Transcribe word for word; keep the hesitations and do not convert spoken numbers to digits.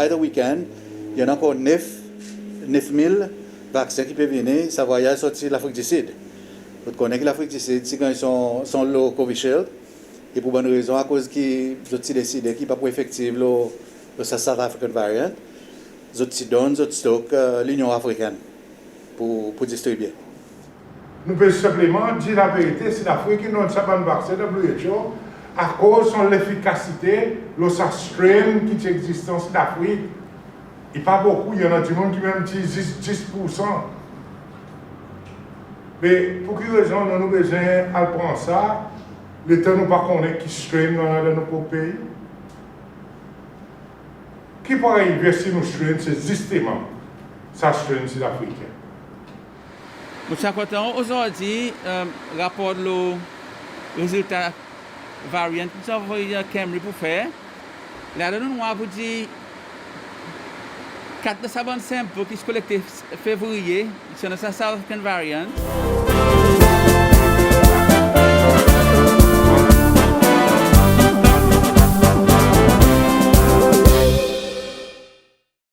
Sa weekend, i annan ankor nef, nef mil vaksen ki pe vini, sa vwayaz sorti Lafrik di Sid. Zot konnen ki Lafrik di Sid ti ganny son, son lo Covishield, e pour bann rezon akoz ki zot ti deside ki pa pou efektiv lo, lo sa South African variant, zot ti donn zot stock, e, Linyon Afriken pour, pour distribye. Nou pe senpleman dir laverite, Sidafrik in donn sa bann vaksen W H O akoz son lefikasite lo sa strain ki ti egziste an Sidafrik, i pa bokou, i annan dimoun ki menm dir zis dis poursan. Me pour ki rezon nou, nou bezwen al pran sa, letan nou pa konnen ki strain nou annan dan nou prop pei? Ki pou arive si nou strain se zisteman sa strain Sidafriken? Msye Akotan, ozordi, e, rapor lo rezilta variant ki nou ti anvoy, e, Kemri pour fer, ladan nou war pour dir kat dan sa bann sample ki ti kolekte Fevriye, i ti annan sa South African variant.